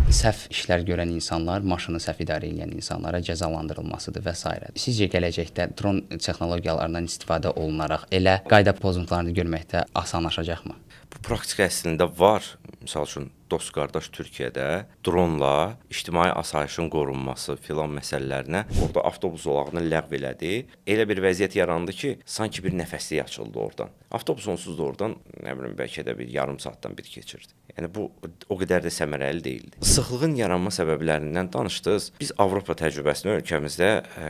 Səhv işlər görən insanlar, maşını səhv idarə edən insanlara cəzalandırılmasıdır və s. Sizcə gələcəkdə dron texnologiyalarından istifadə olunaraq elə qayda pozuntularını görməkdə asanlaşacaqmı? Bu praktika əslində var. Misal üçün, dost qardaş Türkiyədə dronla ictimai asayişin qorunması filan məsələlərinə orada avtobus zolağını ləğv elədi. Elə bir vəziyyət yarandı ki, sanki bir nəfəslik açıldı oradan. Avtobus onsuz da oradan, nə bilim, bəlkə də bir yarım saatdan bir keçirdi. Yəni bu o qədər də səmərəli deyildi. Sıxlığın yaranma səbəblərindən danışdınız. Biz Avropa təcrübəsini ölkəmizdə,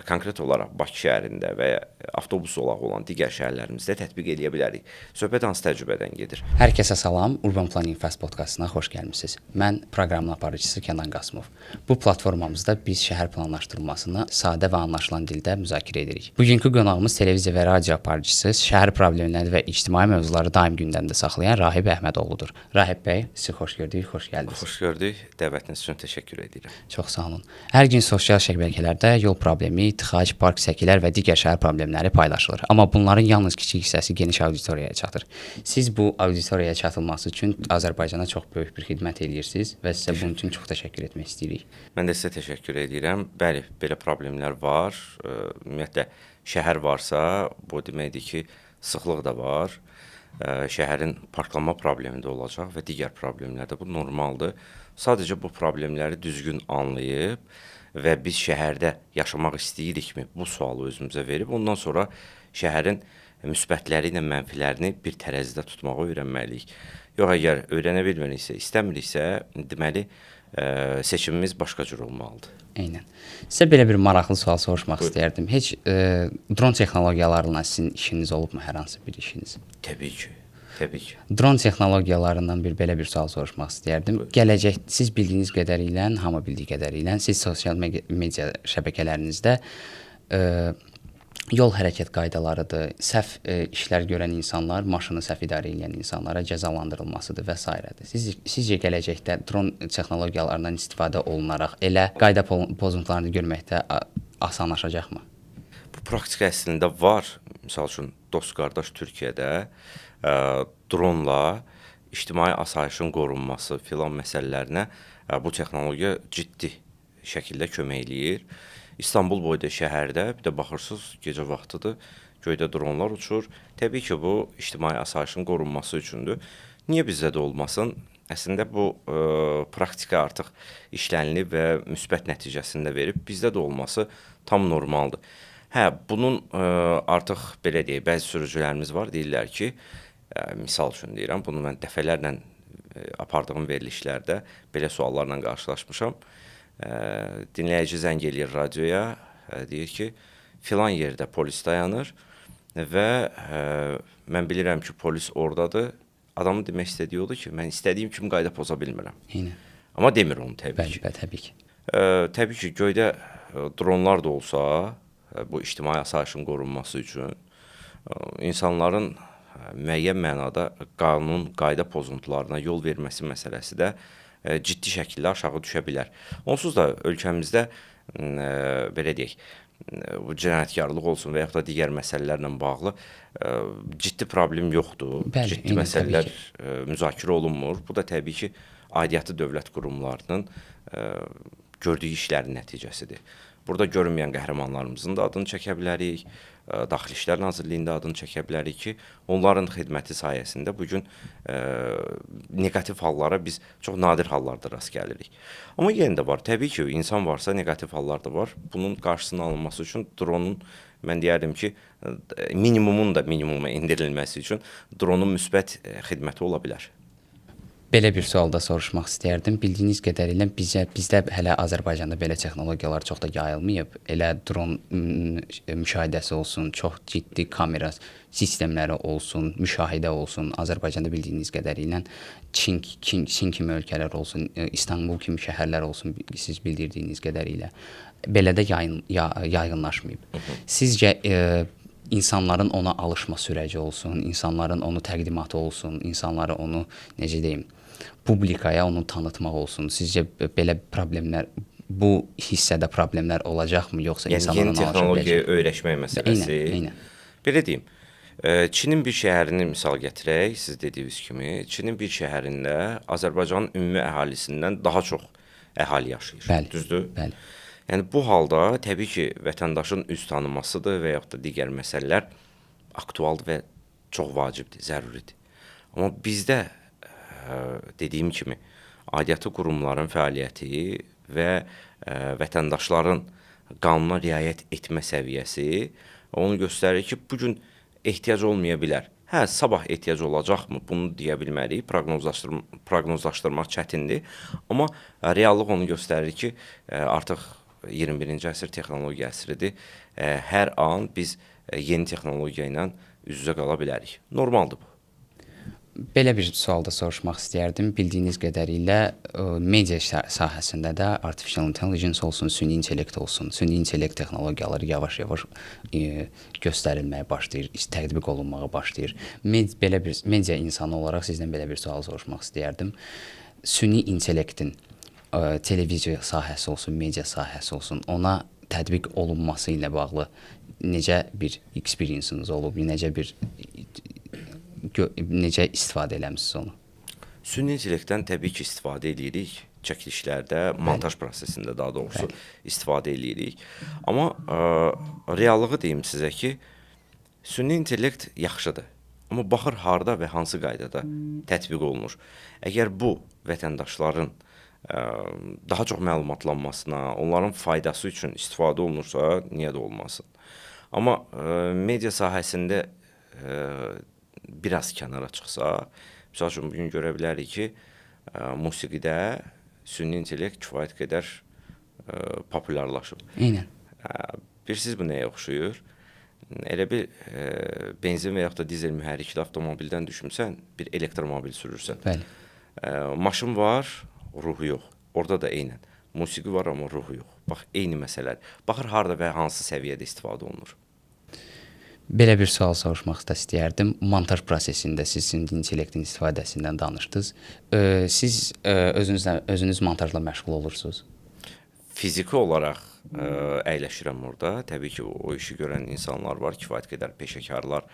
konkret olaraq Bakı şəhərində və ya avtobus zolağı olan digər şəhərlərimizdə tətbiq eləyə bilərik. Söhbət hansı təcrübədən gedir? Hər kəsə salam. Urban Planning Fast podkastına xoş gəlmisiniz. Mən proqramın aparıcısı Kənan Qasımov. Bu platformamızda biz şəhər planlaşdırılmasını sadə və anlaşılan dildə müzakirə edirik. Bugünkü qonağımız televiziya və radio aparıcısı, şəhər problemləri və ictimai mövzuları daim gündəmdə saxlayan Rahib Əhmədoğludur. Rahib bəy, sizi xoş gördük, xoş gəldiniz. Xoş gördük. Dəvətiniz üçün təşəkkür edirəm. Çox sağ olun. Hər gün sosial şəbəkələrdə yol problemi, tıxac, park, səkilər və digər şəhər problemləri paylaşılır. Amma bunların yalnız kiçik hissəsi geniş auditoriyaya çatır. Siz bu auditoriyaya çatılması üçün Azərbaycana çox böyük bir xidmət eləyirsiniz və sizə bunun üçün çox təşəkkür etmək istəyirik. Mən də sizə təşəkkür edirəm. Bəli, belə problemlər var. Ümumiyyətlə şəhər varsa, bu deməkdir ki, sıxlıq da var. Şəhərin parklanma problemi də olacaq və digər problemlər də, bu normaldır. Sadəcə bu problemləri düzgün anlayıb və biz şəhərdə yaşamaq istəyirikmi bu sualı özümüzə verib, ondan sonra şəhərin müsbətləri ilə mənfilərini bir tərəzidə tutmağı öyrənməliyik. Yox, əgər öyrənə bilmiriksə, istəmiriksə, deməli seçimimiz başqa cür olmalıdır. Eynən. Sizə belə bir maraqlı sual soruşmaq istəyərdim. Heç dron texnologiyalarıyla sizin işiniz olubmu, hər hansı bir işiniz? Təbii ki. Təbii ki. Dron texnologiyalarından bir belə bir sual soruşmaq istəyərdim. Buyurun. Gələcək siz bildiyiniz qədərilə, hamı bildiyi qədərilə siz sosial media şəbəkələrinizdə yol hərəkət qaydalarıdır, səhv işlər görən insanlar, maşını səhv idarə edən insanlara cəzalandırılmasıdır və s. Sizcə gələcəkdə dron texnologiyalarından istifadə olunaraq elə qayda pozuntularını görməkdə asanlaşacaqmı? Bu praktika əslində var. Misal üçün, dost qardaş Türkiyədə dronla ictimai asayişin qorunması filan məsələlərinə bu texnologiya ciddi şəkildə kömək eləyir. İstanbul boyda şəhərdə bir də baxırsınız, gecə vaxtıdır, göydə dronlar uçur. Təbii ki, bu ictimai asayişin qorunması üçündür. Niyə bizdə də olmasın? Əslində bu praktika artıq işlənilib və müsbət nəticəsini də verib. Bizdə də olması tam normaldır. Hə, bunun artıq belə deyək, bəzi sürücülərimiz var, deyirlər ki, misal üçün deyirəm, bunu mən dəfələrlə apardığım verilişlərdə belə suallarla qarşılaşmışam. Dinləyici zəng eləyir radioya, deyir ki, filan yerdə polis dayanır və mən bilirəm ki, polis oradadır. Adamın demək istədiyi odur ki, mən istədiyim kimi qayda poza bilmirəm. Eynən. Amma demir onu təbii Bəli, ki. Bəli, təbii ki. Təbii ki, göydə dronlar da olsa, bu ictimai asayişin qorunması üçün insanların müəyyən mənada qanun, qayda pozuntularına yol verməsi məsələsi də ciddi şəkildə aşağı düşə bilər. Onsuz da ölkəmizdə belə deyək, bu cinayətkarlıq olsun və yaxud da digər məsələlərlə bağlı ciddi problem yoxdur. Bəli, ciddi eyni, məsələlər müzakirə olunmur. Bu da təbii ki, aidiyyatı dövlət qurumlarının gördüyü işlərin nəticəsidir. Burada görünməyən qəhrəmanlarımızın da adını çəkə bilərik, Daxili İşlər Nazirliyinin də adını çəkə bilərik ki, onların xidməti sayəsində bugün neqativ hallara biz çox nadir hallarda rast gəlirik. Amma yenə də var. Təbii ki, insan varsa neqativ hallar da var. Bunun qarşısının alınması üçün dronun, mən deyərdim ki, minimumun da minimuma endirilməsi üçün dronun müsbət xidməti ola bilər. Belə bir sual da soruşmaq istəyərdim. Bildiyiniz qədərilə bizdə hələ Azərbaycanda belə texnologiyalar çox da yayılmayıb. Elə dron müşahidəsi olsun, çox ciddi kamera sistemləri olsun, müşahidə olsun. Azərbaycanda bildiyiniz qədərilə Çin kimi ölkələr olsun, İstanbul kimi şəhərlər olsun, siz bildirdiyiniz qədərilə belə də yayğınlaşmayıb. Sizcə insanların ona alışma sürəci olsun, insanların onu təqdimatı olsun, insanları onu, necə deyim, publikaya onu tanıtmaq olsun. Sizcə belə problemlər, bu hissədə problemlər olacaqmı, yoxsa yəni, insanlar yeni ona alışa texnologiyaya biləcək? Öyrəşmək məsələsi. Eynən, eynən. Belə deyim, Çinin bir şəhərini misal gətirək, siz dediyiniz kimi, Çinin bir şəhərində Azərbaycanın ümumi əhalisindən daha çox əhali yaşayır. Bəli. Düzdür? Bəli. Yəni bu halda təbii ki, vətəndaşın üz tanımasıdır və yaxud da digər məsələlər aktualdır və çox vacibdir, zəruridir. Amma bizdə dediyim kimi aidiyyatı qurumların fəaliyyəti və vətəndaşların qanuna riayət etmə səviyyəsi onu göstərir ki, bu gün ehtiyac olmaya bilər. Hə, sabah ehtiyac olacaqmı? Bunu deyə bilmərik. Proqnozlaşdırmaq çətindir. Amma reallıq onu göstərir ki, artıq 21-ci əsr texnologiya əsridir. Hər an biz yeni texnologiya ilə üz-üzə qala bilərik. Normaldır bu. Belə bir sual da soruşmaq istəyərdim. Bildiyiniz qədərilə media sahəsində də artificial intelligence olsun, süni intellekt olsun, süni intellekt texnologiyaları yavaş-yavaş göstərilməyə başlayır, tətbiq olunmağa başlayır. Belə bir media insanı olaraq sizdən belə bir sual soruşmaq istəyərdim. Süni intellektin televiziya sahəsi olsun, media sahəsi olsun, ona tətbiq olunması ilə bağlı necə bir experience-ınız olub, necə istifadə eləmisiniz onu? Süni intellektdən təbii ki, istifadə eləyirik. Çəkilişlərdə, montaj prosesində daha doğrusu istifadə eləyirik. Amma reallığı deyim sizə ki, süni intellekt yaxşıdır. Amma baxır harda və hansı qaydada tətbiq olunur. Əgər bu vətəndaşların daha çox məlumatlanmasına, onların faydası üçün istifadə olunursa, niyə də olmasın. Amma media sahəsində biraz kənara çıxsa, misal üçün, bugün görə bilərik ki, musiqidə süni intellekt kifayət qədər populyarlaşıb. Eynən. Bilirsiniz bu nəyə oxşuyur? Elə bir benzin və yaxud da dizel mühərrikli avtomobildən düşmüsən, bir elektromobil sürürsən. Bəli. Maşın var, ruhu yox. Orada da eynən. Musiqi var, amma ruhu yox. Bax, eyni məsələdir. Baxır harda və hansı səviyyədə istifadə olunur. Belə bir sual soruşmaq da istəyərdim. Montaj prosesində siz süni intellektin istifadəsindən danışdınız. Siz özünüz montajla məşğul olursunuz? Fiziki olaraq əyləşirəm orada. Təbii ki, o işi görən insanlar var, kifayət qədər peşəkarlar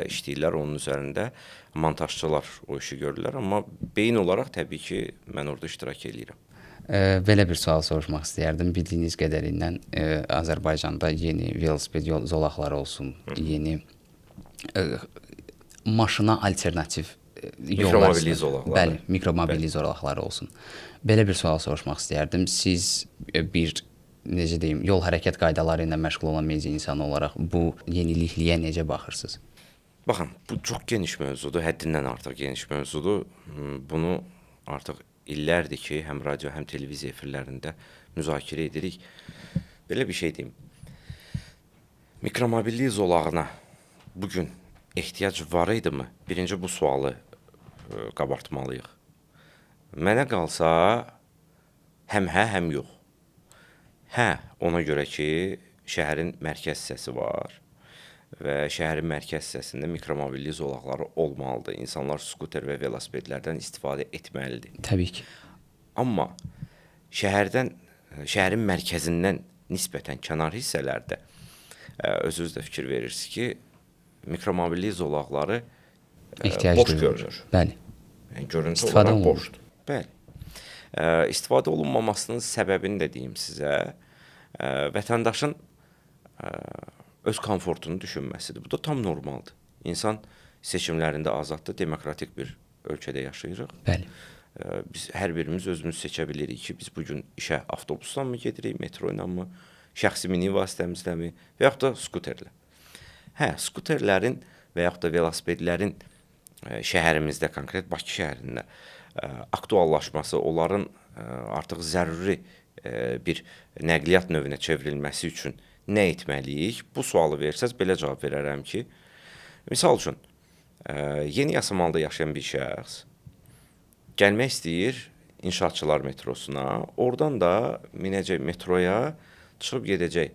işləyirlər onun üzərində. Montajçılar o işi görürlər, amma beyin olaraq təbii ki, mən orada iştirak eləyirəm. Belə bir sual soruşmaq istəyərdim. Bildiyiniz qədərilə Azərbaycanda yeni velosiped zolaqları olsun, yeni maşına alternativ yollar, mikromobilli zolaqları. Bəli, mikromobilli zolaqları olsun. Belə bir sual soruşmaq istəyərdim. Siz bir, necə deyim, yol hərəkət qaydaları ilə məşğul olan media insanı olaraq bu yenilikliyə necə baxırsınız? Baxın, bu çox geniş mövzudur, həddindən artıq geniş mövzudur. Bunu artıq illərdir ki, həm radio, həm televiziya efirlərində müzakirə edirik. Belə bir şey deyim. Mikromobilli zolağına bugün ehtiyac var idimi? Birinci bu sualı qabartmalıyıq. Mənə qalsa həm hə, həm yox. Hə, ona görə ki, şəhərin mərkəz hissəsi var və şəhərin mərkəz hissəsində mikromobilli zolaqları olmalıdır. İnsanlar skuter və velosipedlərdən istifadə etməlidir. Təbii ki. Amma şəhərin mərkəzindən nisbətən kənar hissələrdə özünüz də fikir verirsiniz ki, mikromobilli zolaqları boş görünür. Bəli. Yəni, görüntü olaraq boşdur. Bəli. İstifadə olunmamasının səbəbini də deyim sizə. Vətəndaşın öz komfortunu düşünməsidir. Bu da tam normaldır. İnsan seçimlərində azaddır, demokratik bir ölkədə yaşayırıq. Bəli. Biz hər birimiz özümüz seçə bilirik ki, biz bugün işə avtobusla mı gedirik, metro ilə mı, şəxsi minik vasitəmizlə mi və yaxud da skuterlə. Hə, skuterlərin və yaxud da velosipedlərin şəhərimizdə, konkret Bakı şəhərində aktuallaşması, onların artıq zəruri bir nəqliyyat növünə çevrilməsi üçün nə etməliyik? Bu sualı versəz, belə cavab verərəm ki, misal üçün, Yeni Yasamalda yaşayan bir şəxs gəlmək istəyir inşaatçılar metrosuna, oradan da minəcək metroya, çıxıb gedəcək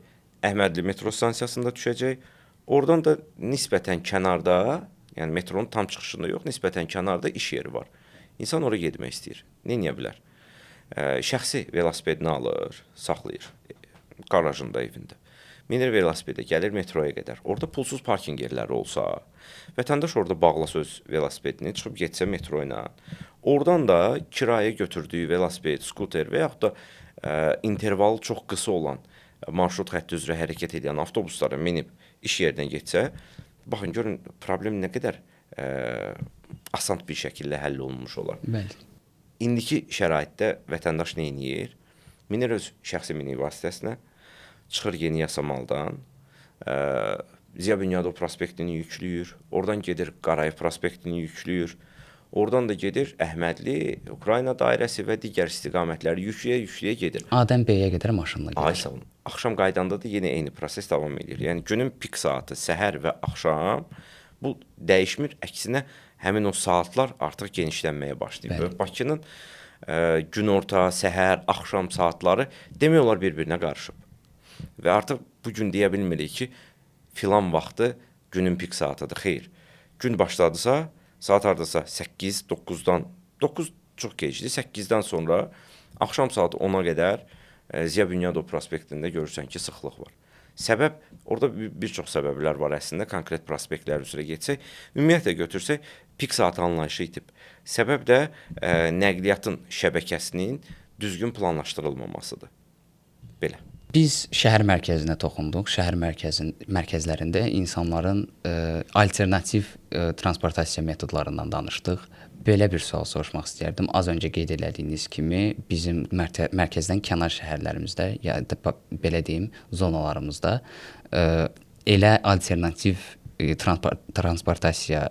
Əhmədli metro stansiyasında düşəcək, oradan da nisbətən kənarda, yəni metronun tam çıxışında yox, nisbətən kənarda iş yeri var. İnsan oraya getmək istəyir. Nə edə bilər? Şəxsi velosipedini alır, saxlayır qarajında, evində. Minir velosipedə, gəlir metroya qədər. Orada pulsuz parkinq yerləri olsa, vətəndaş orada bağlasa öz velosipedini, çıxıb getsə metro ilə, oradan da kirayə götürdüyü velosiped, skuter və yaxud da intervalı çox qısa olan marşrut xətti üzrə hərəkət edən avtobuslara minib iş yerinə getsə, baxın görün problem nə qədər asan bir şəkildə həll olunmuş olar. Bəli. İndiki şəraitdə vətəndaş nə edir? Minir öz şəxsi minik vasitəsinə, çıxır Yeni Yasamaldan, Ziya Bünyadov prospektini yükləyir, oradan gedir Qarayev prospektini yükləyir, oradan da gedir Əhmədli, Ukrayna dairəsi və digər istiqamətləri yükləyə-yükləyə gedir. A-dan B-yə qədər maşınla gedir. Ay sağ olun. Axşam qayıdanda da yenə eyni proses davam edir. Yəni günün pik saatı səhər və axşam bu dəyişmir, əksinə həmin o saatlar artıq genişlənməyə başlayır. Və Bakının günorta, səhər, axşam saatları demək olar bir-birinə qarışıb. Və artıq bu gün deyə bilmirik ki, filan vaxtı günün pik saatıdır. Xeyr. Gün başladısa, saat hardasa 8, 9-dan, 9 çox gecdir, 8-dən sonra axşam saat 10-a qədər Ziya Bünyadov prospektində görürsən ki, sıxlıq var. Səbəb, orada bir çox səbəblər var əslində, konkret prospektlər üzrə getsək, ümumiyyətlə götürsək, pik saatı anlayışı itib. Səbəb də nəqliyyatın şəbəkəsinin düzgün planlaşdırılmamasıdır. Belə. Biz şəhər mərkəzinə toxunduq. Şəhər mərkəzlərində insanların alternativ transportasiya metodlarından danışdıq. Belə bir sual soruşmaq istəyərdim. Az öncə qeyd elədiyiniz kimi bizim mərkəzdən kənar şəhərlərimizdə, ya da belə deyim, zonalarımızda elə alternativ transportasiya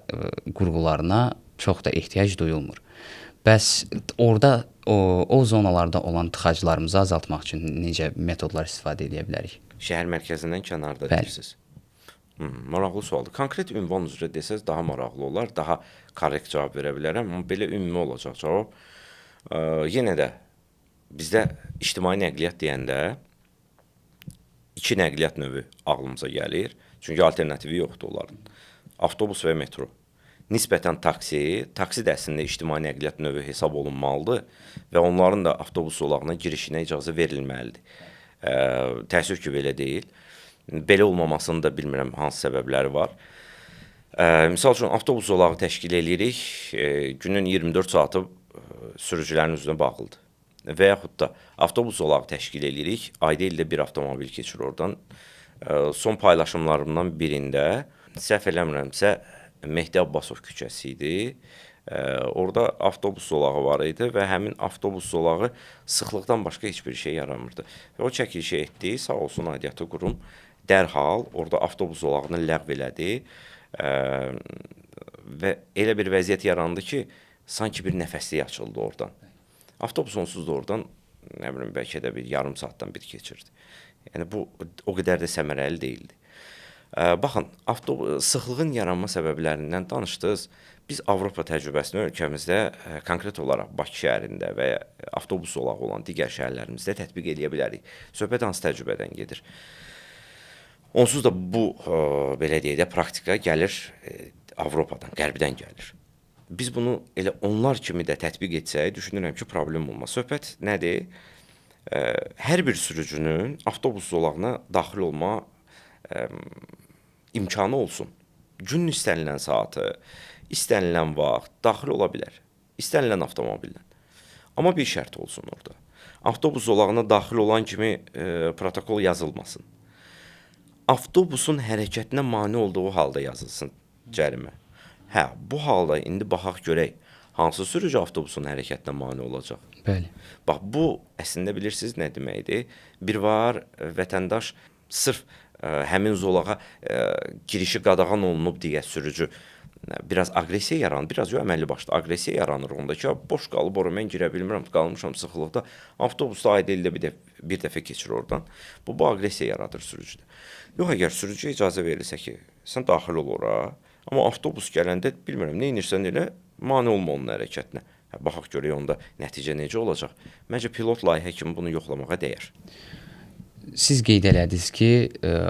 qurğularına çox da ehtiyac duyulmur. Bəs orada o zonalarda olan tıxaclarımızı azaltmaq üçün necə metodlar istifadə edə bilərik? Şəhər mərkəzindən kənarda deyirsiniz. Maraqlı sualdır. Konkret ünvan üzrə desəz daha maraqlı olar, daha korrekt cavab verə bilərəm. Amma belə ümumi olacaq cavab. Yenə də bizdə ictimai nəqliyyat deyəndə iki nəqliyyat növü ağlımıza gəlir. Çünki alternativi yoxdur onların. Avtobus və metro. Nisbətən taksi, taksi də əslində ictimai nəqliyyat növü hesab olunmalıdır və onların da avtobus zolağına girişinə icazə verilməlidir. Təəssüf ki, belə deyil. Belə olmamasını da bilmirəm hansı səbəbləri var. Misal üçün, avtobus zolağı təşkil eləyirik, günün 24 saatı sürücülərin üzünə bağlıdır. Və yaxud da avtobus zolağı təşkil eləyirik, ayda ildə bir avtomobil keçir oradan. Son paylaşımlarımdan birində, səhv eləmirəmsə, Mehdi Abbasov küçəsi idi. Orada avtobus zolağı var idi və həmin avtobus zolağı sıxlıqdan başqa heç bir şey yaranmırdı. Və o çəkilişi etdi, sağ olsun aidiyyatı qurum dərhal orada avtobus zolağını ləğv elədi və elə bir vəziyyət yarandı ki, sanki bir nəfəslik açıldı oradan. Avtobus onsuz da oradan, nə bilim, bəlkə də bir yarım saatdan bir keçirdi. Yəni bu o qədər də səmərəli deyildi. Baxın, sıxlığın yaranma səbəblərindən danışdınız. Biz Avropa təcrübəsini ölkəmizdə, konkret olaraq Bakı şəhərində və ya avtobus zolağı olan digər şəhərlərimizdə tətbiq eləyə bilərik. Söhbət hansı təcrübədən gedir? Onsuz da bu, belə deyək də, praktika gəlir Avropadan, Qərbdən gəlir. Biz bunu elə onlar kimi də tətbiq etsək, düşünürəm ki, problem olmaz. Söhbət nədir? Hər bir sürücünün avtobus zolağına daxil olma imkanı olsun. Günün istənilən saatı, istənilən vaxt daxil ola bilər. İstənilən avtomobillə. Amma bir şərt olsun orada. Avtobus zolağına daxil olan kimi protokol yazılmasın. Avtobusun hərəkətinə mane olduğu halda yazılsın cərimə. Hə, bu halda indi baxaq görək, hansı sürücü avtobusun hərəkətinə mane olacaq? Bəli. Bax, bu əslində bilirsiniz nə deməkdir? Bir var, vətəndaş sırf həmin zolağa girişi qadağan olunub deyə sürücü biraz aqressiya yaranır, biraz yox, əməlli başlı aqressiya yaranır onda ki, boş qalıb ora mən girə bilmirəm, qalmışam sıxlıqda, avtobusda ayda ildə bir dəfə keçir oradan. Bu aqressiya yaradır sürücüdə. Yox, əgər sürücüyə icazə verilsə ki, sən daxil ol ora, amma avtobus gələndə bilmirəm, nə edirsən elə, mane olma onun hərəkətinə. Hə, baxaq görək onda nəticə necə olacaq. Məncə pilot layihə kimi bunu yoxlamağa dəyər. Siz qeyd elədiniz ki,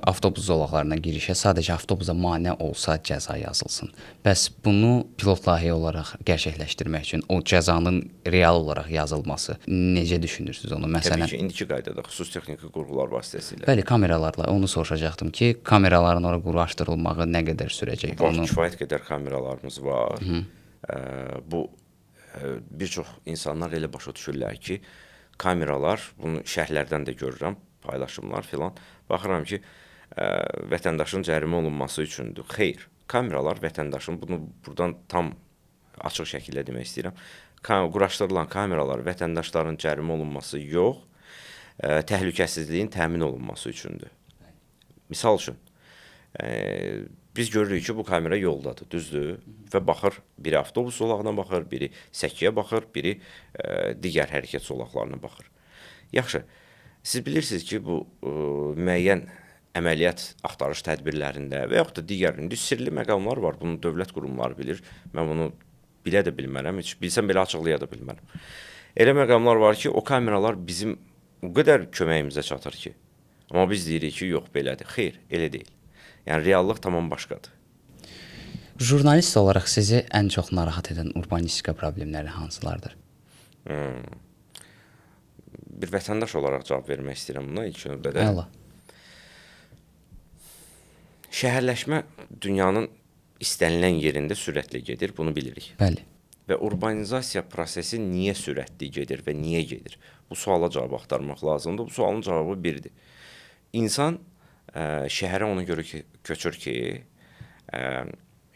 avtobus zolaqlarına girişə sadəcə avtobusa mane olsa cəza yazılsın. Bəs bunu pilot layihə olaraq gerçəkləşdirmək üçün o cəzanın real olaraq yazılması necə düşünürsüz onu? Məsələn, təbii ki, indiki qaydada xüsusi texniki qurğular vasitəsilə. Bəli, kameralarla onu soruşacaqdım ki, kameraların ora quraşdırılmağı nə qədər sürəcək? Var, onu kifayət qədər kameralarımız var. Hı -hı. Bu bir çox insanlar elə başa düşürlər ki, kameralar, bunu şərhlərdən də görürəm, paylaşımlar filan. Baxıram ki, vətəndaşın cərimə olunması üçündür. Xeyr, kameralar vətəndaşın, bunu buradan tam açıq şəkildə demək istəyirəm. Quraşdırılan kameralar vətəndaşların cərimə olunması yox, təhlükəsizliyin təmin olunması üçündür. Misal üçün, biz görürük ki, bu kamera yoldadır, düzdür? Və baxır, biri avtobus zolağına baxır, biri səkiyə baxır, biri digər hərəkət zolaqlarına baxır. Yaxşı, siz bilirsiniz ki, bu müəyyən əməliyyat axtarış tədbirlərində və yaxud da digər indi sirli məqamlar var, bunu dövlət qurumları bilir. Mən bunu bilə də bilmərəm, heç bilsəm belə açıqlaya da bilmərəm. Elə məqamlar var ki, o kameralar bizim o qədər köməyimizə çatır ki, amma biz deyirik ki, yox, belədir. Xeyr, elə deyil. Yəni, reallıq tamam başqadır. Jurnalist olaraq sizi ən çox narahat edən urbanistika problemləri hansılardır? Bir vətəndaş olaraq cavab vermək istəyirəm buna ilk növbədə. Əla. Şəhərləşmə dünyanın istənilən yerində sürətlə gedir, bunu bilirik. Bəli. Və urbanizasiya prosesi niyə sürətli gedir və niyə gedir? Bu suala cavab axtarmaq lazımdır. Bu sualın cavabı birdir. İnsan şəhərə ona görə köçür ki,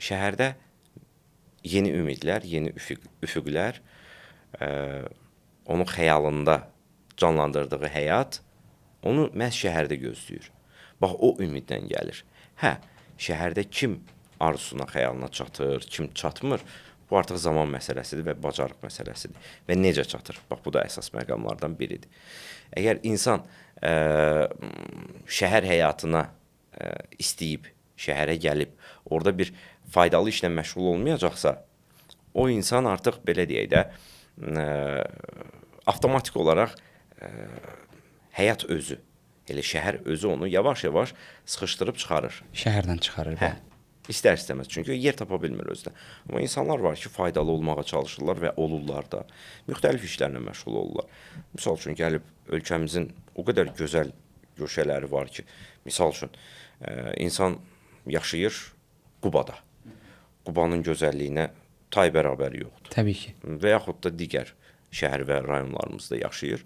şəhərdə yeni ümidlər, yeni üfüqlər, onun xəyalında canlandırdığı həyat onu məhz şəhərdə gözləyir. Bax, o ümiddən gəlir. Hə, şəhərdə kim arzusuna, xəyalına çatır, kim çatmır, bu artıq zaman məsələsidir və bacarıq məsələsidir. Və necə çatır? Bax, bu da əsas məqamlardan biridir. Əgər insan şəhər həyatına istəyib, şəhərə gəlib, orada bir faydalı işlə məşğul olmayacaqsa, o insan artıq, belə deyək də, avtomatik olaraq həyat özü, elə şəhər özü onu yavaş-yavaş sıxışdırıb çıxarır. Şəhərdən çıxarır. Hə, istər-istəməz. Çünki yer tapa bilmir özünə. Amma insanlar var ki, faydalı olmağa çalışırlar və olurlar da. Müxtəlif işlərlə məşğul olurlar. Misal üçün, gəlib ölkəmizin o qədər gözəl güşələri var ki, misal üçün, insan yaşayır Qubada. Qubanın gözəlliyinə tay bərabəri yoxdur. Təbii ki. Və yaxud da digər şəhər və rayonlarımızda yaşayır.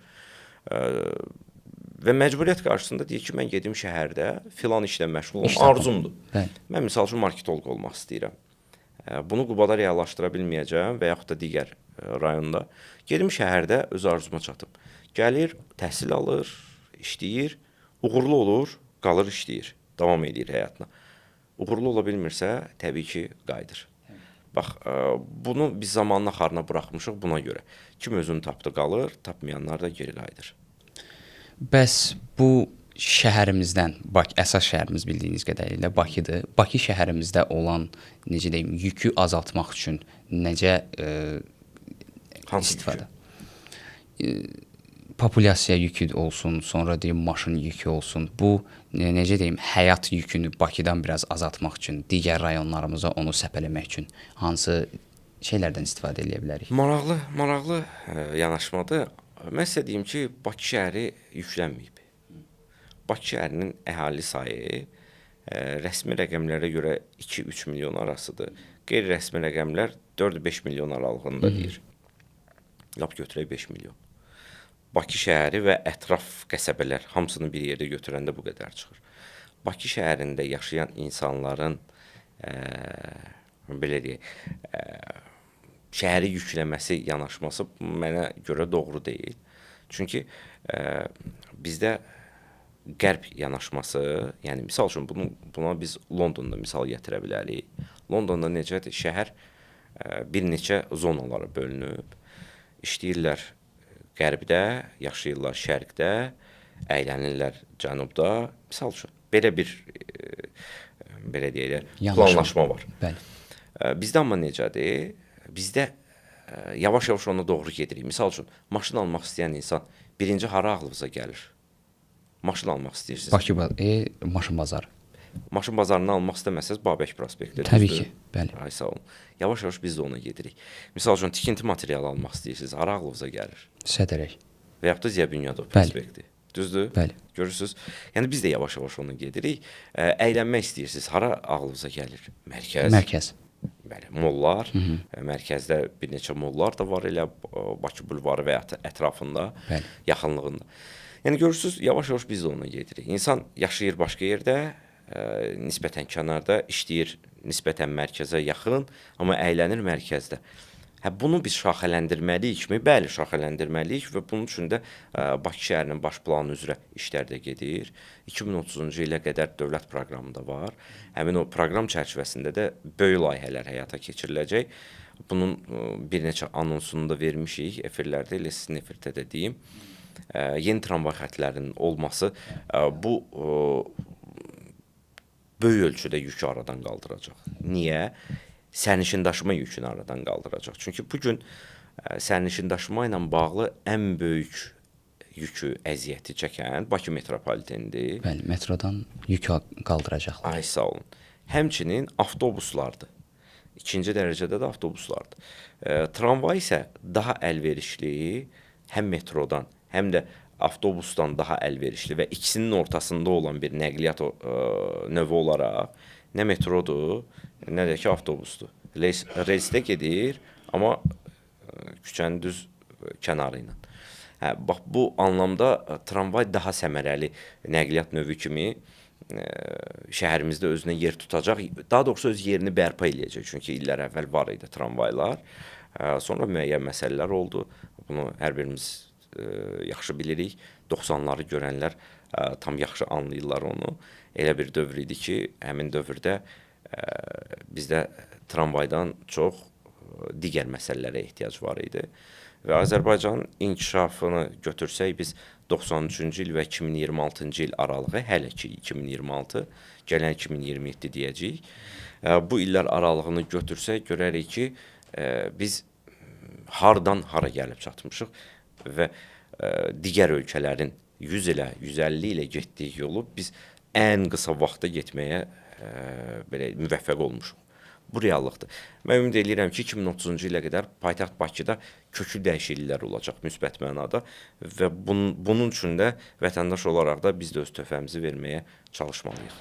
Və məcburiyyət qarşısında deyir ki, mən gedim şəhərdə filan işlə məşğul olum, arzumdur. Bəli. Mən misal üçün marketoloq olmaq istəyirəm. Bunu Qubada reallaşdıra bilməyəcəm və yaxud da digər rayonda. Gedim şəhərdə öz arzuma çatım. Gəlir, təhsil alır, işləyir, uğurlu olur, qalır, işləyir, davam edir həyatına. Uğurlu ola bilmirsə, təbii ki, qayıdır. Bax, bunu biz zamanın axarına buraxmışıq buna görə. Kim özünü tapdı, qalır, tapmayanlar da geri qayıdır. Bəs bu şəhərimizdən, əsas şəhərimiz bildiyiniz qədərilə Bakıdır. Bakı şəhərimizdə olan, necə deyim, yükü azaltmaq üçün necə hansı istifadə? Populyasiya yükü olsun, sonra deyim, maşın yükü olsun. Bu, necə deyim, həyat yükünü Bakıdan biraz azaltmaq üçün, digər rayonlarımıza onu səpələmək üçün hansı şeylərdən istifadə eləyə bilərik? Maraqlı yanaşmadır. Mən sizə deyim ki, Bakı şəhəri yüklənməyib. Bakı şəhərinin əhali sayı rəsmi rəqəmlərə görə 2-3 milyon arasıdır. Qeyri-rəsmi rəqəmlər 4-5 milyon aralığında deyir. Lap götürək 5 milyon. Bakı şəhəri və ətraf qəsəbələr hamısını bir yerdə götürəndə bu qədər çıxır. Bakı şəhərində yaşayan insanların belə deyək, şəhəri yükləməsi, yanaşması mənə görə doğru deyil. Çünki bizdə qərb yanaşması, yəni misal üçün buna biz Londonda misal gətirə bilərik. Londonda necədir? Şəhər bir neçə zonalara bölünüb. İşləyirlər qərbdə, yaşayırlar şərqdə, əylənirlər cənubda. Misal üçün, belə bir, belə deyək, planlaşma var. Bəli. Bizdə amma necədir? Bizdə yavaş-yavaş ona doğru gedirik. Misal üçün, maşın almaq istəyən insan birinci hara ağlınıza gəlir? Maşın almaq istəyirsiniz. Bakı maşın bazarı. Maşın bazarından almaq istəməsəniz Babək prospekti. Təbii ki, bəli. Ay sağ olun. Yavaş-yavaş biz də ona gedirik. Misal üçün tikinti materialı almaq istəyirsiniz, hara ağlınıza gəlir? Sədərək. Və yaxud da Ziya Bünyadov prospekti. Düzdür? Bəli. Görürsüz? Yəni biz də yavaş-yavaş ona gedirik. Əylənmək istəyirsiniz, hara ağlınıza gəlir? Mərkəz. Mərkəz. Bəli, mollar. Hı -hı. Mərkəzdə bir neçə mollar da var elə Bakı bulvarı və ya ətrafında, bəli, yaxınlığında. Yəni görürsüz, yavaş-yavaş biz də ona gedirik. İnsan yaşayır başqa yerdə, nisbətən kənarda, işləyir nisbətən mərkəzə yaxın, amma əylənir mərkəzdə. Hə, bunu biz şaxələndirməliyikmi? Bəli, şaxələndirməliyik və bunun üçün də Bakı şəhərinin baş planı üzrə işlər də gedir. 2030-cu ilə qədər dövlət proqramı da var. Həmin o proqram çərçivəsində də böyük layihələr həyata keçiriləcək. Bunun bir neçə anonsunu da vermişik efirlərdə, elə sizin efirdə də deyim. Yeni tramvay xətlərinin olması bu böyük ölçüdə yükü aradan qaldıracaq. Niyə? Sərnişin daşıma yükünü aradan qaldıracaq. Çünki bu gün sərnişin daşıma ilə bağlı ən böyük yükü, əziyyəti çəkən Bakı metropolitenidir. Bəli, metrodan yük qaldıracaqlar. Ay sağ olun. Həmçinin avtobuslardır. İkinci dərəcədə də avtobuslardır. Tramvay isə daha əlverişli, həm metrodan, həm də avtobusdan daha əlverişli və ikisinin ortasında olan bir nəqliyyat növü olaraq nə metrodur, nə də ki avtobusdur. Relsdə gedir, amma küçənin düz kənarı ilə. Hə, bax bu anlamda tramvay daha səmərəli nəqliyyat növü kimi şəhərimizdə özünə yer tutacaq. Daha doğrusu öz yerini bərpa eləyəcək. Çünki illər əvvəl var idi tramvaylar. Sonra müəyyən məsələlər oldu. Bunu hər birimiz yaxşı bilirik. 90-ları görənlər tam yaxşı anlayırlar onu. Elə bir dövr idi ki, həmin dövrdə bizdə tramvaydan çox digər məsələlərə ehtiyac var idi. Və Azərbaycanın inkişafını götürsək biz 93-cü il və 2026-cı il aralığı, hələ ki 2026, gələn 2027 deyəcəyik. Bu illər aralığını götürsək görərik ki, biz hardan hara gəlib çatmışıq və digər ölkələrin 100 ilə, 150 ilə getdiyi yolu biz ən qısa vaxtda getməyə belə müvəffəq olmuşuq. Bu reallıqdır. Mən ümid eləyirəm ki, 2030-cu ilə qədər paytaxt Bakıda köklü dəyişikliklər olacaq müsbət mənada və bunun üçün də vətəndaş olaraq da biz də öz töhfəmizi verməyə çalışmalıyıq.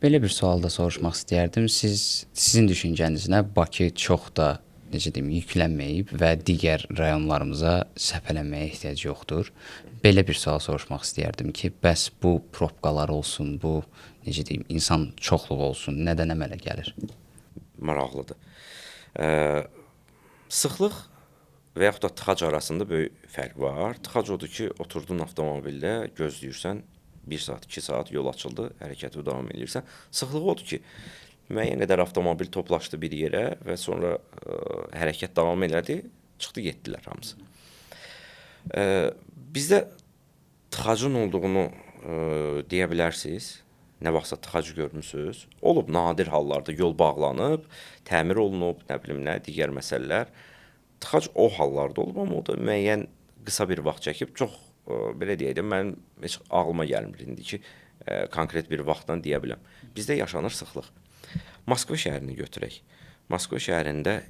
Belə bir sual da soruşmaq istəyərdim. Sizin düşüncənizlə Bakı çox da, necə deyim, yüklənməyib və digər rayonlarımıza səpələnməyə ehtiyac yoxdur. Belə bir sual soruşmaq istəyərdim ki, bəs bu probkalar olsun, bu, necə deyim, insan çoxluğu olsun, nədən əmələ gəlir? Maraqlıdır. Sıxlıq və yaxud da tıxac arasında böyük fərq var. Tıxac odur ki, oturdun avtomobildə, gözləyirsən, 1 saat, 2 saat yol açıldı, hərəkəti davam edirsən. Sıxlıq odur ki, müəyyən qədər avtomobil toplaşdı bir yerə və sonra hərəkət davam elədi, çıxdı, getdilər hamısı. Bizdə tıxacın olduğunu deyə bilərsiniz. Nə vaxtsa tıxacı görmüsünüz. Olub nadir hallarda yol bağlanıb, təmir olunub, nə bilim nə, digər məsələlər. Tıxac o hallarda olub, amma o da müəyyən qısa bir vaxt çəkib. Çox, belə deyək də, mənim heç ağlıma gəlmir indi ki, konkret bir vaxtdan deyə biləm. Bizdə yaşanır sıxlıq. Moskva şəhərini götürək. Moskva şəhərində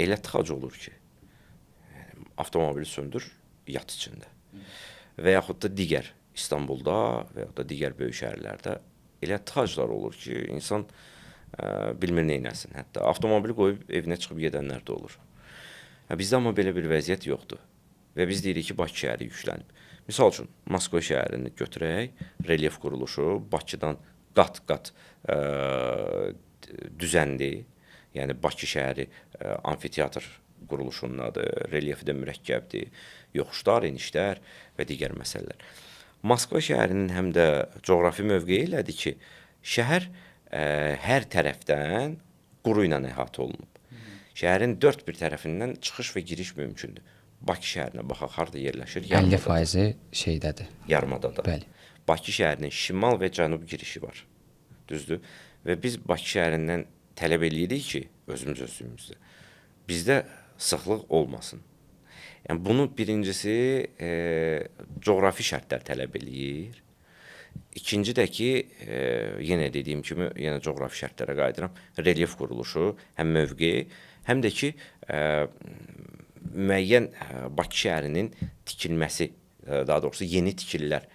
elə tıxac olur ki, yəni, avtomobili söndür, yat içində. Və yaxud da digər İstanbulda və yaxud da digər böyük şəhərlərdə elə tıxaclar olur ki, insan bilmir neynəsin. Hətta avtomobili qoyub evinə çıxıb gedənlər də olur. Bizdə amma belə bir vəziyyət yoxdur. Və biz deyirik ki, Bakı şəhəri yüklənib. Misal üçün, Moskva şəhərini götürək, relyef quruluşu Bakıdan qat-qat düzənli, yəni Bakı şəhəri amfiteatr quruluşundadır, relyefi də mürəkkəbdir, yoxuşlar, enişlər və digər məsələlər. Moskva şəhərinin həm də coğrafi mövqeyi elədir ki, şəhər hər tərəfdən quru ilə əhatə olunub. Şəhərin dörd bir tərəfindən çıxış və giriş mümkündür. Bakı şəhərinə baxaq, harda yerləşir? 50% şeydədir. Yarımadada. Bəli. Bakı şəhərinin şimal və cənub girişi var. Düzdür? Və biz Bakı şəhərindən tələb eləyirik ki, özümüz özlüyümüzdə, bizdə sıxlıq olmasın. Yəni bunu birincisi coğrafi şərtlər tələb eləyir. İkinci də ki, yenə dediyim kimi, yenə coğrafi şərtlərə qayıdıram. Relyef quruluşu, həm mövqe, həm də ki, müəyyən Bakı şəhərinin tikilməsi, daha doğrusu yeni tikililər,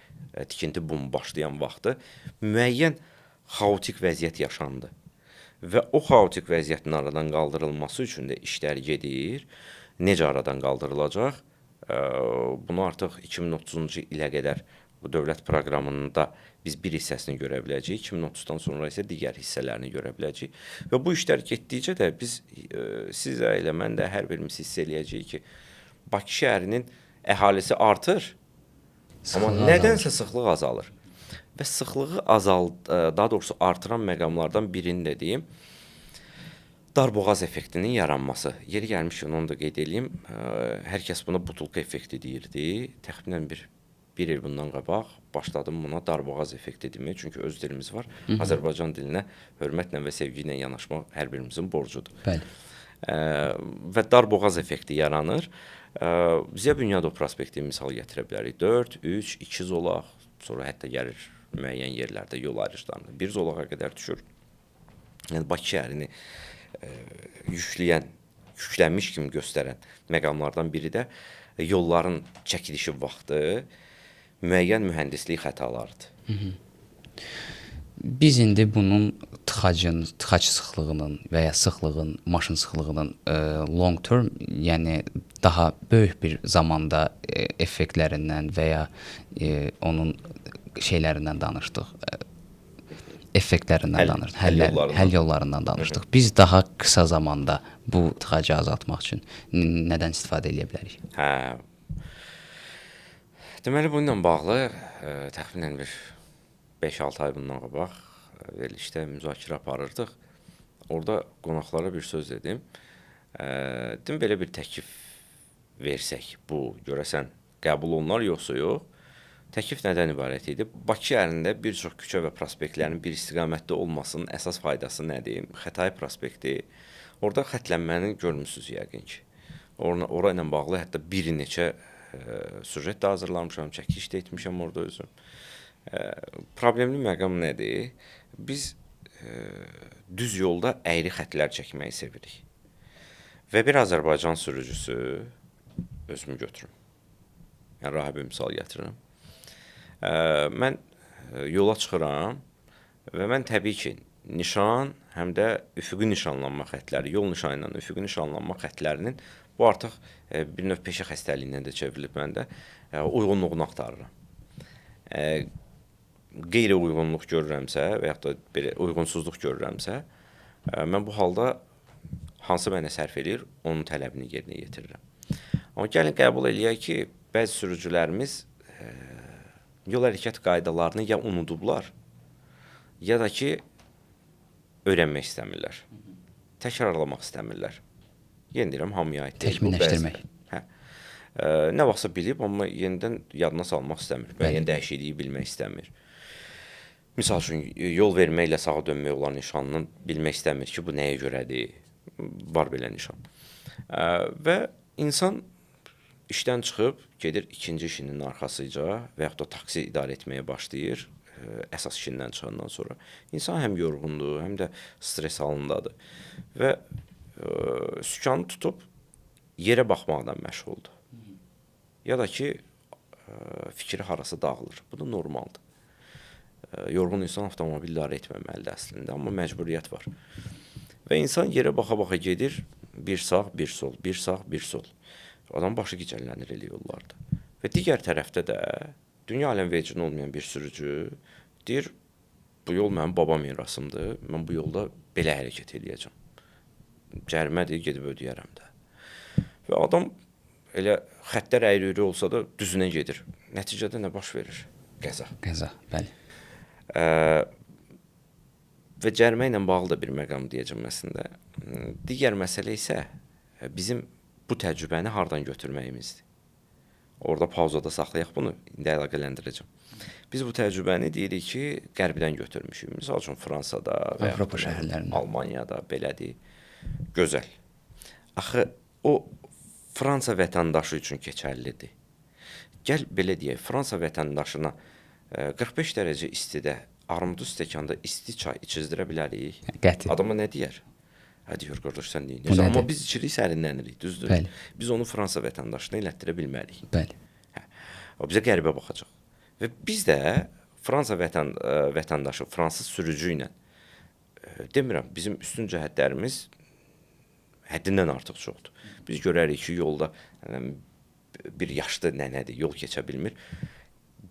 tikinti bumu başlayan vaxtı müəyyən xaotik vəziyyət yaşandı. Və o xaotik vəziyyətin aradan qaldırılması üçün də işlər gedir. Necə aradan qaldırılacaq? Bunu artıq 2030-cu ilə qədər bu dövlət proqramında biz bir hissəsini görə biləcəyik, 2030-dan sonra isə digər hissələrini görə biləcəyik. Və bu işlər getdikcə də biz sizə elə mən də hər birimiz hiss eləyəcəyik ki, Bakı şəhərinin əhalisi artır, amma nədənsə sıxlıq azalır. Və sıxlığı daha doğrusu artıran məqamlardan birini də deyim, darboğaz effektinin yaranması. Yeri gəlmişkən onu da qeyd eləyim, hər kəs buna butulka effekti deyirdi. Təxminən bir il bundan qabaq başladım buna darboğaz effekti deməyə, çünki öz dilimiz var. Hı -hı. Azərbaycan dilinə hörmətlə və sevgi ilə yanaşmaq hər birimizin borcudur. Bəli. Və darboğaz effekti yaranır. Ziya Bünyadov prospekti misal gətirə bilərik. 4, 3, 2 zolaq, sonra hətta gəlir müəyyən yerlərdə yol ayrıclarında bir zolağa qədər düşür. Yəni Bakı şəhərini yükləyən, yüklənmiş kimi göstərən məqamlardan biri də yolların çəkilişi vaxtı müəyyən mühəndislik xətalarıdır. Hı -hı. Biz indi bunun tıxacın, tıxac sıxlığının və ya sıxlığın, maşın sıxlığının long term, yəni daha böyük bir zamanda effektlərindən və ya onun şeylərindən danışdıq. Effektlərindən danışdıq, həll yollarından danışdıq. Hı -hı. Biz daha qısa zamanda bu tıxacı azaltmaq üçün nədən istifadə edə bilərik? Hə. Deməli, bununla bağlı təxminən bir 5-6 ay bundan qabaq verilişdə müzakirə aparırdıq. Orada qonaqlara bir söz dedim. Dedim, belə bir təklif versək, bu görəsən qəbul olunar yoxsa yox? Təklif nədən ibarət idi? Bakı şəhərində bir çox küçə və prospektlərin bir istiqamətdə olmasının əsas faydası nədir? Xətai prospekti. Orada xətlənməni görmüsünüz yəqin ki. Ora ilə bağlı hətta bir neçə süjet də hazırlamışam, çəkiş də etmişəm orada özüm. Problemli məqam nədir? Biz düz yolda əyri xətlər çəkməyi sevirik. Və bir Azərbaycan sürücüsü, özümü götürüm. Yəni, rahat bir misal gətirirəm. Mən yola çıxıram və mən təbii ki, nişan, həm də üfüqi nişanlanma xətləri, yol nişanı ilə üfüqi nişanlanma xətlərinin bu artıq bir növ peşə xəstəliyindən də çevrilib məndə, uyğunluğunu axtarıram. Qeyri-uyğunluq görürəmsə və yaxud da belə uyğunsuzluq görürəmsə, mən bu halda hansı mənə sərf eləyir, onun tələbini yerinə yetirirəm. Amma gəlin qəbul eləyək ki, bəzi sürücülərimiz yol hərəkət qaydalarını ya unudublar, ya da ki, öyrənmək istəmirlər, təkrarlamaq istəmirlər. Yenə deyirəm, hamıya aid deyil. Təkmilləşdirmək. Hə. Nə vaxtsa bilib, amma yenidən yadına salmaq istəmir, müəyyən dəyişikliyi bilmək istəmir. Misal üçün, yol verməklə sağa dönmək olan nişanını bilmək istəmir ki, bu nəyə görədir, var belə nişan. Və insan işdən çıxıb, gedir ikinci işinin arxasıca və yaxud da taksi idarə etməyə başlayır, əsas işindən çıxandan sonra. İnsan həm yorğundur, həm də stres halındadır və sükanı tutub yerə baxmaqdan məşğuldur. Ya da ki, fikri harası dağılır. Bu da normaldır. Yorğun insan avtomobil idarə etməməlidir əslində, amma məcburiyyət var. Və insan yerə baxa-baxa gedir, bir sağ, bir sol, bir sağ, bir sol. Adam başı gicəllənir elə yollarda. Və digər tərəfdə də dünya aləm vecində olmayan bir sürücü deyir, bu yol mənim baba mirasımdır, mən bu yolda belə hərəkət eləyəcəm. Cərimədir, gedib ödəyərəm də. Və adam elə xəttlər əyri-üyrü olsa da düzünə gedir. Nəticədə nə baş verir? Qəza. Qəza, bəli. Və cərimə ilə bağlı da bir məqam deyəcəm əslində. Digər məsələ isə bizim bu təcrübəni hardan götürməyimizdir. Orada pauzada saxlayaq bunu, indi əlaqələndirəcəm. Biz bu təcrübəni deyirik ki, qərbdən götürmüşük. Misal üçün Fransada və Avropa şəhərlərində, Almaniyada belədir. Gözəl. Axı o Fransa vətəndaşı üçün keçərlidir. Gəl belə deyək, Fransa vətəndaşına 45 dərəcə istidə armudu stəkanda isti çay içizdirə bilərik. Qəti. Adama nə deyər? Hə deyir, qardaş, sən neyin? Amma biz içirik, sərinlənirik, düzdür? Bəli. Biz onu Fransa vətəndaşına elətdirə bilmərik. Bəli. Hə. O bizə qəribə baxacaq. Və biz də Fransa vətəndaşı, fransız sürücü ilə demirəm, bizim üstün cəhətlərimiz həddindən artıq çoxdur. Biz görərik ki, yolda bir yaşlı nənədir, yol keçə bilmir.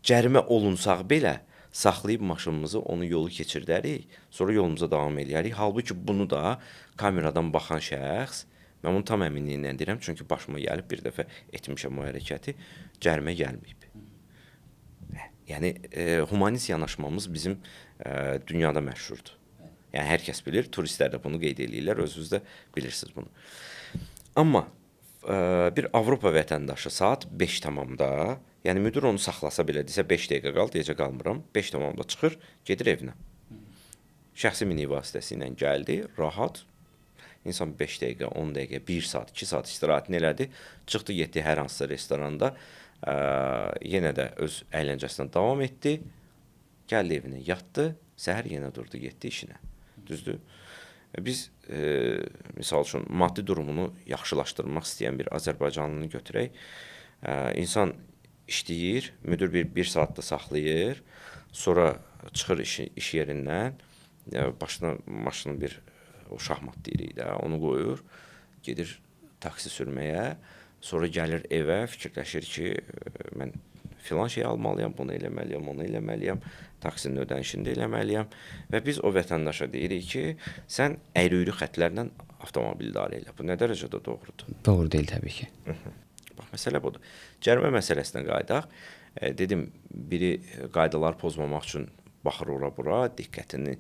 Cərimə olunsaq belə saxlayıb maşınımızı onu yolu keçirdərik, sonra yolumuza davam eləyərik. Halbuki bunu da kameradan baxan şəxs, mən bunu tam əminliklə deyirəm, çünki başıma gəlib bir dəfə etmişəm o hərəkəti, cərimə gəlməyib. Yəni humanist yanaşmamız bizim dünyada məşhurdur. Yəni hər kəs bilir, turistlər də bunu qeyd eləyirlər, özünüz də bilirsiniz bunu. Amma bir Avropa vətəndaşı saat 5 tamamda, yəni müdir onu saxlasa belə desə 5 dəqiqə qal, deyəcək qalmıram, 5 tamamda çıxır, gedir evinə. Şəxsi minik vasitəsi ilə gəldi, rahat. İnsan 5 dəqiqə, 10 dəqiqə, 1 saat, 2 saat istirahətini elədi, çıxdı, getdi hər hansısa restoranda, yenə də öz əyləncəsinə davam etdi, gəldi evinə, yatdı, səhər yenə durdu, getdi işinə. Düzdür? Biz, misal üçün, maddi durumunu yaxşılaşdırmaq istəyən bir Azərbaycanlını götürək. İnsan işləyir, müdir bir saatda saxlayır, sonra çıxır iş yerindən, başına maşını bir o şahmat deyirik də, onu qoyur, gedir taksi sürməyə, sonra gəlir evə, fikirləşir ki, mən filan şey almalıyam, bunu eləməliyəm, onu eləməliyəm, taksinin ödənişini də eləməliyəm və biz o vətəndaşa deyirik ki, sən əyri-üyrü xətlərlə avtomobil idarə elə. Bu nə dərəcədə doğrudur? Doğru deyil təbii ki. Bax, məsələ budur. Cərimə məsələsinə qayıdaq. Dedim, biri qaydaları pozmamaq üçün baxır ora-bura, diqqətini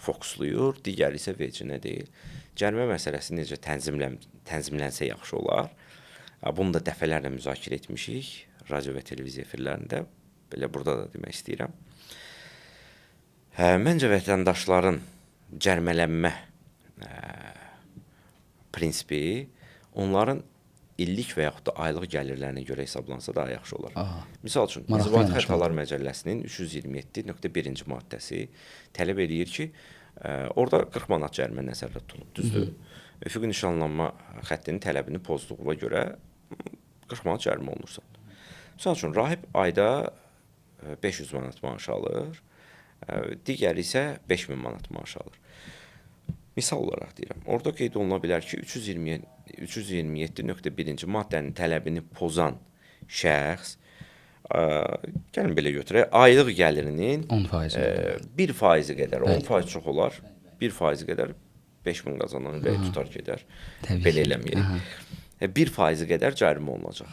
fokuslayır, digəri isə vecinə deyil. Cərimə məsələsi necə tənzimlənsə yaxşı olar. Bunu da dəfələrlə müzakirə etmişik radio və televiziya efirlərində. Belə burada da demək istəyirəm. Məncə vətəndaşların cərimələnmə prinsipi onların illik və yaxud da aylıq gəlirlərinə görə hesablansa daha yaxşı olar. Aha. Misal üçün, İnzibati Xətalar Məcəlləsinin 327.1-ci maddəsi tələb eləyir ki, orada 40 manat cərimə nəzərdə tutulub, düzdür? Üfüqi nişanlanma xəttinin tələbini pozduğuna görə 40 manat cərimə olunursan. Misal üçün, rahib ayda 500 manat maaş alır, digəri isə 5000 manat maaş alır. Misal olaraq deyirəm, orada qeyd oluna bilər ki, 327.1-ci maddənin tələbini pozan şəxs, gəlin belə götürək, aylıq gəlirinin 10%, 1% qədər, 10% çox olar, 1% qədər 5000 qazanan ürəyi tutar gedər, belə eləməyək. 1% qədər cərimə olunacaq.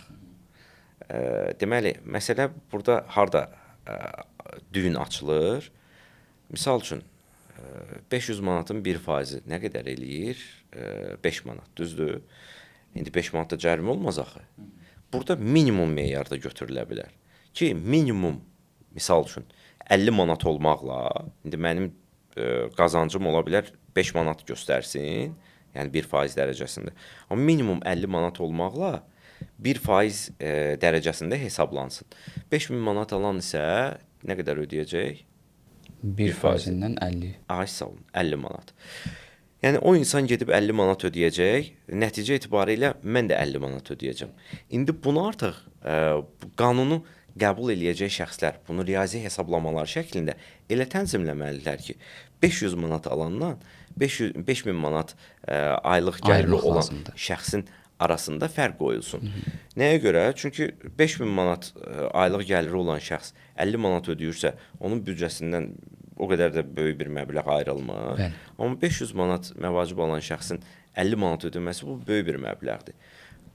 Deməli, məsələ burada harda düyün açılır? Misal üçün, 500 manatın 1% nə qədər eləyir? 5 manat, düzdür? İndi 5 manat da cərimə olmaz axı. Burada minimum meyarda götürülə bilər. Ki, minimum, misal üçün, 50 manat olmaqla, indi mənim qazancım ola bilər 5 manat göstərsin, yəni 1% dərəcəsində. Amma minimum 50 manat olmaqla 1% dərəcəsində hesablansın. 5000 manat alan isə nə qədər ödəyəcək? 1%-dən 50. Ay, sağ olun, 50 manat. Yəni, o insan gedib 50 manat ödəyəcək, nəticə etibarilə mən də 50 manat ödəyəcəm. İndi bunu artıq qanunu qəbul eləyəcək şəxslər bunu riyazi hesablamalar şəklində elə tənzimləməlidirlər ki, 500 manat alandan 5000 manat aylıq gəliri olan lazımdır. Şəxsin arasında fərq qoyulsun. Nəyə görə? Çünki 5000 manat aylıq gəliri olan şəxs 50 manat ödəyirsə, onun büdcəsindən o qədər də böyük bir məbləğ ayrılmır. Bəli. Amma 500 manat məvacib alan şəxsin 50 manat ödəməsi bu böyük bir məbləğdir.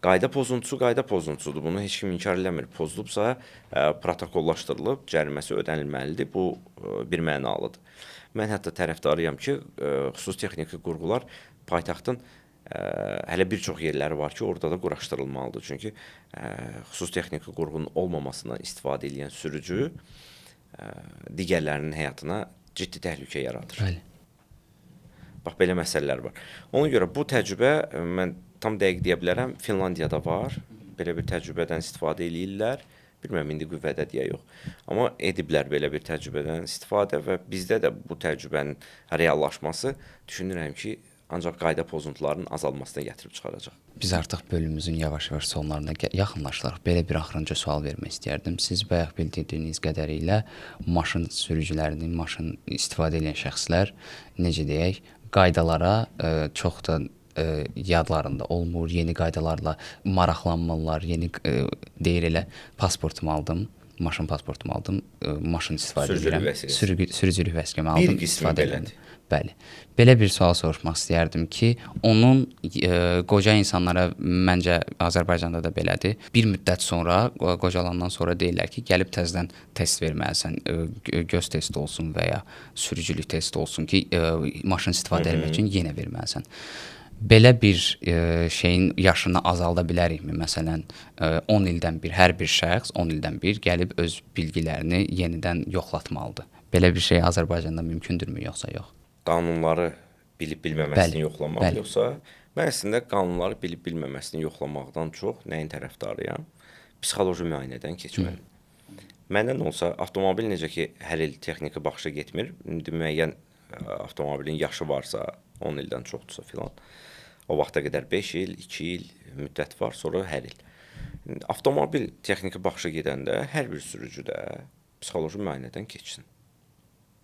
Qayda pozuntusu qayda pozuntusudur. Bunu heç kim inkar eləmir. Pozulubsa protokollaşdırılıb, cəriməsi ödənilməlidir. Bu bir mənalıdır. Mən hətta tərəfdarıyam ki, xüsusi texniki qurğular paytaxtın hələ bir çox yerləri var ki, orada da quraşdırılmalıdır. Çünki xüsusi texniki qurğunun olmamasından istifadə edən sürücü digərlərinin həyatına ciddi təhlükə yaradır. Bəli. Bax, belə məsələlər var. Ona görə bu təcrübə, mən tam dəqiq deyə bilərəm, Finlandiyada var. Belə bir təcrübədən istifadə eləyirlər. Bilmirəm indi qüvvədə deyə yox. Amma ediblər belə bir təcrübədən istifadə və bizdə də bu təcrübənin reallaşması düşünürəm ki, ancaq qayda pozuntularının azalmasına gətirib çıxaracaq. Biz artıq bölümümüzün yavaş-yavaş sonlarına yaxınlaşırıq. Belə bir axırıncı sual vermək istəyərdim. Siz bayaq bildirdiyiniz qədərilə maşın sürücülərinin, maşın istifadə edən şəxslər necə deyək, qaydalara çox da yadlarında olmur, yeni qaydalarla maraqlanmırlar, yeni deyir elə pasportumu aldım, maşın pasportumu aldım, maşın istifadə edirəm. Sürücülük vəsiqəmi aldım, istifadə edirəm. Bəli. Belə bir sual soruşmaq istəyərdim ki, onun qoca insanlara məncə Azərbaycanda da belədir. Bir müddət sonra, qocalandan sonra deyirlər ki, gəlib təzədən test verməlisən, göz testi olsun və ya sürücülük testi olsun ki, maşın istifadə etmək üçün yenə verməlisən. Belə bir şeyin yaşını azalda bilərikmi? Məsələn, 10 ildən bir hər bir şəxs 10 ildən bir gəlib öz bilgilərini yenidən yoxlatmalıdır. Belə bir şey Azərbaycanda mümkündürmü yoxsa yox? Qanunları bilib bilməməsini yoxlamaq, bəli. Yoxsa mən əslində qanunları bilib bilməməsini yoxlamaqdan çox nəyin tərəfdarıyam? Psixoloji müayinədən keçməli. Məndən olsa avtomobil necə ki hər il texniki baxışa getmir, indi müəyyən avtomobilin yaşı varsa 10 ildən çoxdursa filan, o vaxta qədər 5 il, 2 il müddət var, sonra hər il. Avtomobil texniki baxışa gedəndə hər bir sürücü də psixoloji müayinədən keçsin.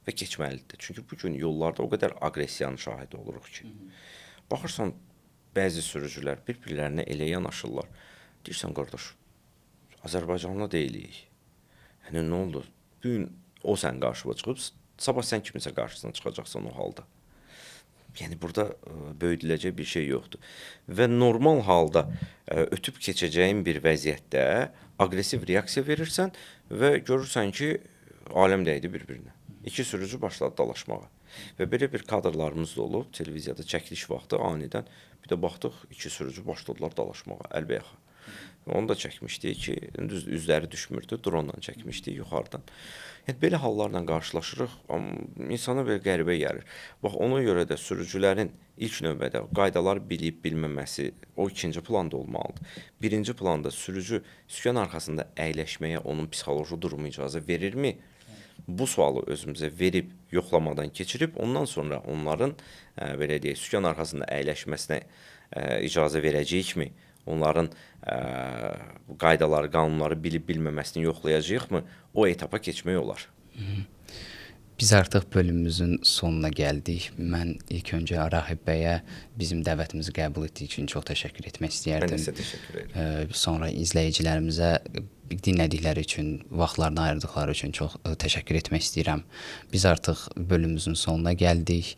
Və keçməlidir. Çünki bu gün yollarda o qədər aqressiyanın şahidi oluruq ki. Baxırsan, bəzi sürücülər bir-birlərinə elə yanaşırlar. Deyirsən, qardaş, Azərbaycanlı deyilik. Yəni, nə oldu? Bu gün o sən qarşıva çıxıb, sabah sən kiminsə qarşısına çıxacaqsan o halda. Yəni, burada böyüdüləcək bir şey yoxdur. Və normal halda ötüb keçəcəyin bir vəziyyətdə aqressiv reaksiya verirsən və görürsən ki, aləm dəydi bir-birinə. İki sürücü başladı dalaşmağa. Və belə bir kadrlarımız da olub, televiziyada çəkiliş vaxtı anidən bir də baxdıq, iki sürücü başladılar dalaşmağa, əlbəyaxa. Onu da çəkmişdik ki, düz üzləri düşmürdü, dronla çəkmişdik yuxarıdan. Yəni belə hallarla qarşılaşırıq, amma insana belə qəribə gəlir. Bax ona görə də sürücülərin ilk növbədə qaydaları bilib bilməməsi o ikinci planda olmalıdır. Birinci planda sürücü sükan arxasında əyləşməyə onun psixoloji durumu icazə verirmi? Bu sualı özümüzə verib, yoxlamadan keçirib, ondan sonra onların belə deyək, sükan arxasında əyləşməsinə icazə verəcəyikmi? Onların qaydaları, qanunları bilib bilməməsini yoxlayacağıqmı? O etapa keçmək olar. Biz artıq bölümümüzün sonuna gəldik. Mən ilk öncə Rahib bəyə bizim dəvətimizi qəbul etdiyi üçün çox təşəkkür etmək istəyərdim. Mən də sizə təşəkkür edirəm. Sonra izləyicilərimizə dinlədikləri üçün, vaxtlarını ayırdıqları üçün çox təşəkkür etmək istəyirəm. Biz artıq bölümümüzün sonuna gəldik.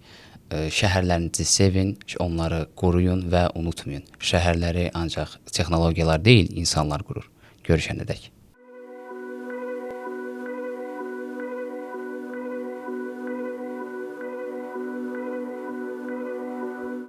Şəhərlərinizi sevin, onları qoruyun və unutmayın. Şəhərləri ancaq texnologiyalar deyil, insanlar qurur. Görüşənədək.